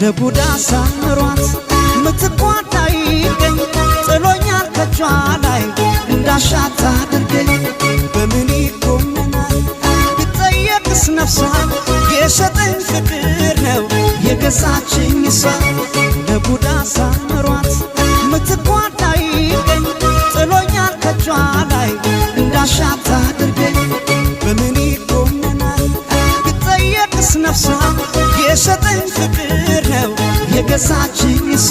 ለጉዳ ሳምሯት ምትኳን አይገኝ፣ ጥሎኛል ከጇ ላይ እንዳሻት አድርገኝ። በምን ይኮነናል ብጠየቅስ ነፍሷ? የሸጠኝ ፍቅር ነው የገዛችኝ እሷ። ለጉዳ ሳምሯት ምትኳን አይገኝ፣ ጥሎኛል ከጇ ላይ እንዳሻት አድርገኝ። በምን ይኮነናል ብጠየቅስ ነፍሷ? የሸጠኝ ፍቅር ነው የገዛችኝ እሷ።